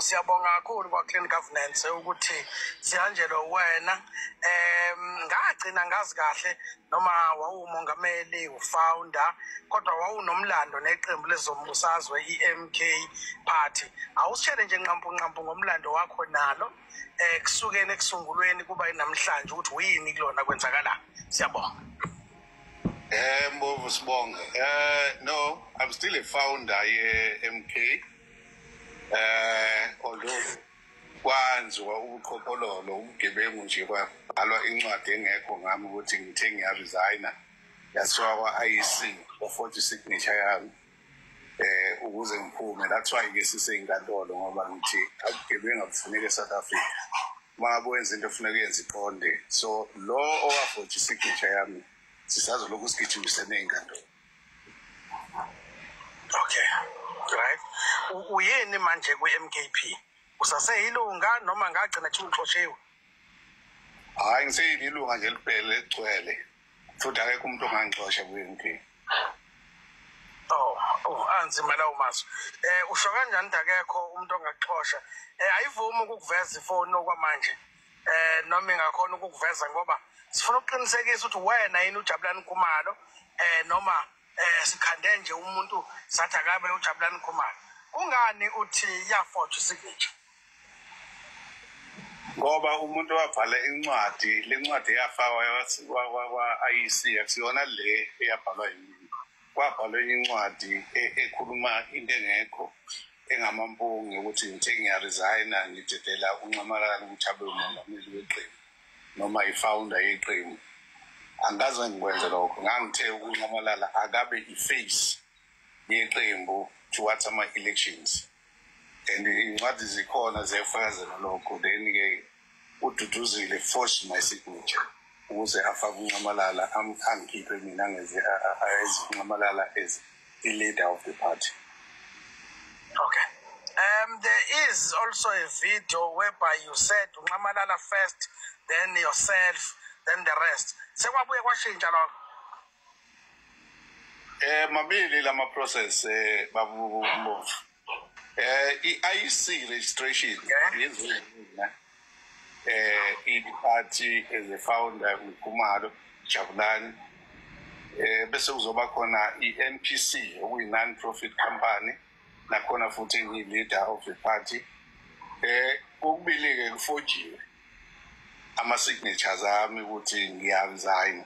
Siyabonga kakhulu kwa Clean Governance ukuthi sihanjelwe wena. Ngagcina ngazi kahle noma wawumongameli, ufounder, kodwa wawunomlando neqembu lezombusazwe iMK Party. Awusitshele nje nqampu nqampu ngomlando wakho nalo kusukeni ekusungulweni kuba namhlanje ukuthi uyini kulona kwenzakala. Siyabonga. Mbovu, sibonge. No, I'm still a founder ye-MK. Although kwanziwa ubuqhophololo, ubugebengu nje, kwabhalwa incwadi engekho ngami ukuthi ngithe ngiyaresigna, yasiwa kwa-IEC, kwa-forge signature yami ukuze ngiphume. That's why ke siseyinkantolo, ngoba ngithi ubugebengu abufuneki e-South Africa. Uma ngabe wenza into, ofuneka uyenze iqonde. So lo owaforge signature yami sisazolokhu sigijimisene ey'nkantolo. Okay. Right. Uyini manje kwi-MKP? Usaseyilunga noma ngagcina thi uxoshiwe? Hhayi, ngiseyilunga nje elibhele egcwele, futhi akekho umuntu ongangixosha kwi-MK. Oh, anzima lawo mazwi. Usho kanjani ukuthi akekho umuntu ongakuxosha? Ayivumi ukukuveza ifoni okwamanje. Noma ingakhona ukukuveza, ngoba sifuna ukuqinisekisa ukuthi wena yini uJabulani Khumalo, noma sikhande nje umuntu sathi akabe uJabulani Khumalo. Kungani uthi yaforge signature? Ngoba umuntu wabhala incwadi, le ncwadi yafakwa kwa-IEC akusiyona le eyabhalwa yimi. Kwabhalwa enye incwadi ekhuluma into engekho, engamampunge, ukuthi ngithe ngiyaresigna, ngidedela uNxamalala ukuthi abe umongameli weqembu noma i-founder yeqembu. Angikaze ngikwenze lokho. Ngangithe uNxamalala akabe i-face yeqembu towards ama-elections, and iy'ncwadi zikhona ziyafakazela lokho. Then-ke uDuduzile forged my signature ukuze afake uNxamalala, angikhiphe mina, angeze eze uNxamalala as i-leader of the party. Okay. There is also a video whereby you said uNxamalala first, then yourself, then the rest. Sekwabuye kwashintsha lokho? Mabili lama process, babu Mbovu. I-IEC registration yenziwe yimina. I-party as a founder, uKhumalo Jabulani. Bese kuzoba khona i-NPC, okuyi non-profit company, nakhona futhi ngiyi-leader of the party. Kokubili ke kufojiwe ama signatures ami ukuthi ngiyaresign.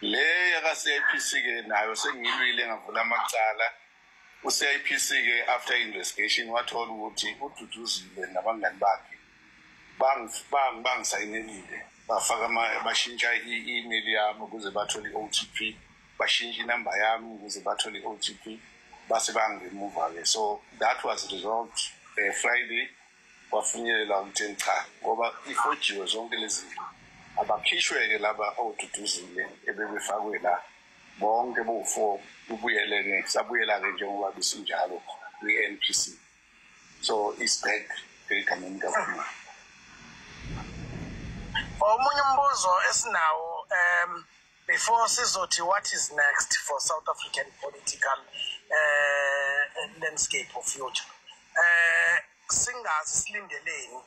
Le yaka CIPC ke nayo sengilwile, ngavula amacala. U-CIPC ke, after investigation, wathola ukuthi uDuduzile nabangani bakhe bangisayinelile, bafaka bashintsha i-email yami ukuze bathole i-OTP, bashintsha inamba yami ukuze bathole i-OTP, base bangiremuva ke. So that was resolved Friday, kwafinyelela ukuthi cha, ngoba ifojiwe zonke lezi zinto, abakhishwe-ke laba oDuduzile ebebefakwe la bonke bowu-four, kubuyele-ke, sabuyela-ke njengoba besinjalo kwi-NPC. So it's back egameni kakhulu. Omunye umbuzo esinawo, before sizothi what is next for South African political landscape of future, singazi silindeleni,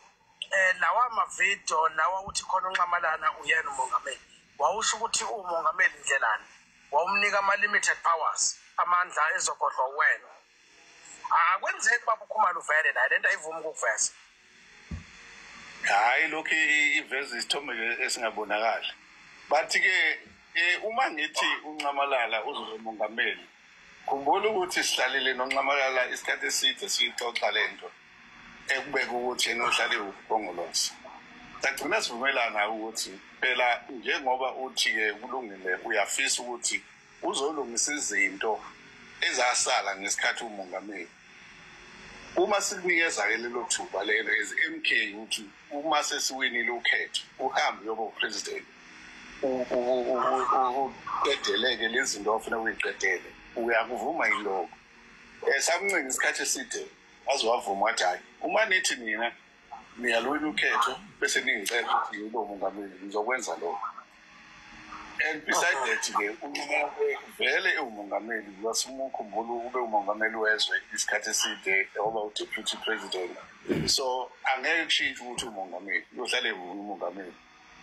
lawa ma-video lawa uthi khona uNxamalala uyena umongameli, wawusho ukuthi umongameli ndlelani? Wawumnika ama-limited powers, amandla ezogodlwa wena. Akwenzeki, baba uKhumalo, uvele la lento ayivumi ukukuveza. Hhayi, lokhu iveza isithombe esingabonakali. Bathi-ke uma ngithi uNxamalala uzobe umongameli, khumbula ukuthi sihlalile noNxamalala isikhathi eside siyixoxa le nto ekubeka ukuthi yena uhlale uKhongolose. Sagcina sivumelana ukuthi phela njengoba uthi-ke kulungile, uyafisa ukuthi uzolungisa izinto ezasala ngesikhathi umongameli, uma sikunikeza-ke lelo thuba lelo as MK ukuthi uma sesiwinile ukhetho uhambe uyoba upresident, uqedeleke lezi zinto ofuna uyiqedele, uyakuvuma yilokho? Samncenga isikhathi eside, waze wavuma, wathi hhayi, uma nithi nina niyalwina ukhetho bese ningicela ukuthi ngibe umongameli, ngizokwenza lokho. And beside that-ke uNxamalala vele ewumongameli, because uma ukhumbula ube umongameli wezwe isikhathi eside, oba u-deputy president. So angeke kushintshe ukuthi umongameli uyohlale umongameli,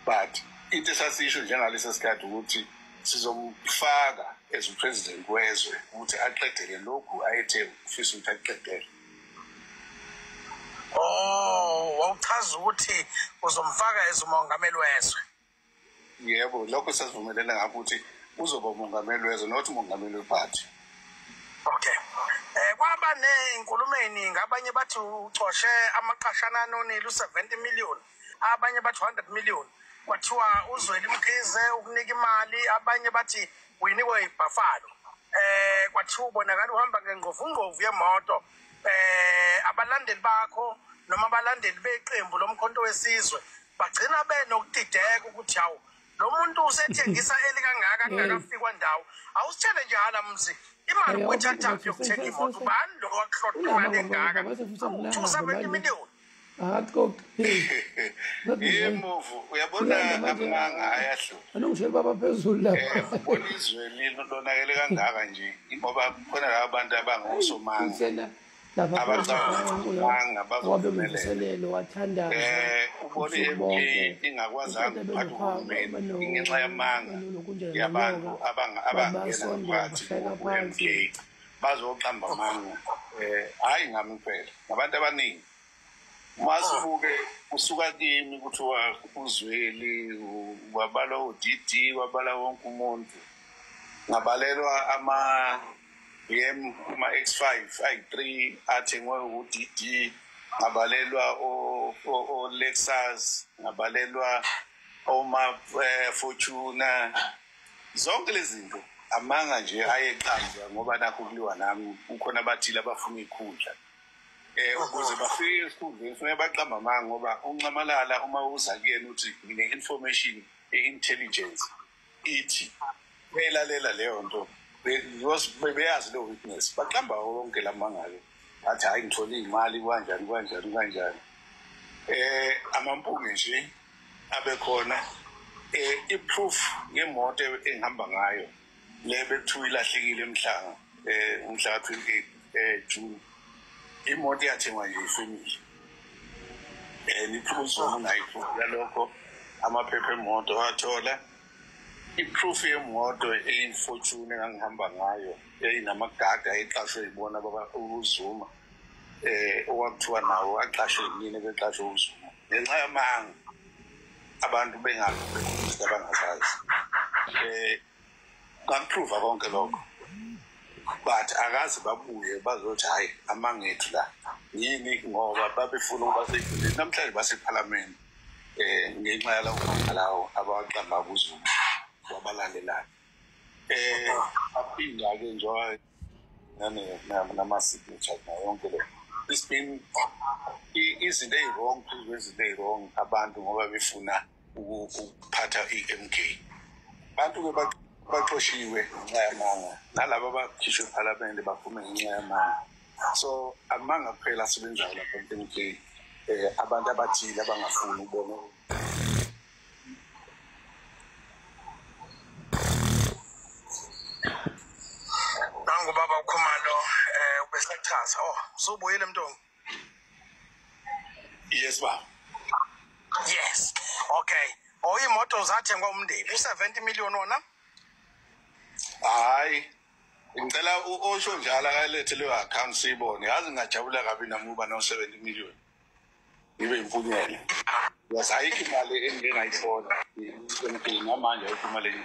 but into esasisho njengalesi sikhathi ukuthi sizomfaka as upresident wezwe ukuthi aqedele lokhu ayethe ufisa ukuthi aqedele. Oh, wawuchaza ukuthi uzomfaka as umongameli wezwe. Yebo, lokho sasivumelene ngakho ukuthi uzoba umongameli wezwe, not umongameli wephathi. Okay. Kwaba nezinkulumo eziningi, abanye bathi ucoshe amaqashana anonile u70 million, abanye bathi 100 million. Kwathiwa uZweli Mkhize ukunika imali, abanye bathi uyinikwe iBuffalo. Kwathiwa ubonakala uhamba ngengqovungqovu yemoto. Abalandeli bakho noma abalandeli beqembu loMkhonto weSizwe bagcina benokudideka ukuthi hawu, lo muntu usethengisa eli kangaka kungakafikwa ndawo. Awusitshele nje hala mzi, imali uyithathaphi yokuthenga imoto? Ubani lo wakuhlola imali engaka? 270 million. Yebo, uyabona amanga ayahluka. Anongishela baba phezulu lapha. Ubona izwe lonakele kangaka nje ngoba khona laba bantu abangosomanga. Abacabanga bazovumelelo wathandaza. Ubona iMK ingakwazanga ukuphatha uhulumeni ngenxa yamanga yabantu abangena phakathi ku-MK bazoqamba amanga. Hayi ngami kuphela, ngabantu abaningi. Masuke usuka kimi kuthiwa uZweli wabala uDD wabala wonke umuntu, ngabalelwa ama BM ama X5 i3 athengwe uDD, ngabalelwa o Lexus, ngabalelwa oma Fortuner, zonke lezi zinto amanga nje ayeqanjwa ngoba nakho kuliwa nami kukhona abathile abafuna ikhundla. Ukuze bafike esikhundleni kufanele baqamba amanga ngoba uNxamalala uma uza kuyena uthi ngine-information e-intelligence ithi belalela leyo nto beyazi leyo witness, baqamba wonke la manga-ke athi hhayi ngithole iy'mali kanjani kanjani kanjani. Amampunge nje abe khona i-proof ngemoto engihamba ngayo le bekuthiwa ilahlekile emhlanga umhla ka-28 June, imoto yathengwa nje ifamily. Iproof unayo yalokho, amaphepha emoto wathola, iproof yemoto eyi-Fortune engangihamba ngayo eyinamagada ayeqashwe yibona baba uZuma, okwakuthiwa nawo aqashwe yimina beqashwe uZuma ngenxa yamanga abantu bengazi abangazazi. Ngakuprova konke lokho, but akaze babuye bazothi hhayi amangethu la yini, ngoba babefuna ukuba seyikhundleni namhlanje basephalamende ngenxa yalawo manga lawo abawaqamba kuZuma wabalalelayo. Aphinda-ke njengoba nama-signature nayo yonke le, it's been izinto eyi-wrong phezu kwezinto eyi-wrong abantu ngoba befuna ukuphatha i-MK. Abantu-ke baxoshiwe ngenxa yamanga, nalaba abakhishwe ephalamende baphume ngenxa yamanga. So amanga kuphela asebenzayo lapha ku-MK, abantu abathile abangafuni ukubona. Nangu baba uKhumalo ubesachaza. Oh, usubuyile Mntungu? Yes baba. Yes. Okay. Oh, imoto zathengwa umndeni u70 million wona? Hayi, ngicela osho njalo akalethe leyo account siyibone. Yazi ngingajabula kabi nami uba no 70 million. Ngibe impunyela. Yes, ayikho imali engingayithola. Namanje ayikho imali.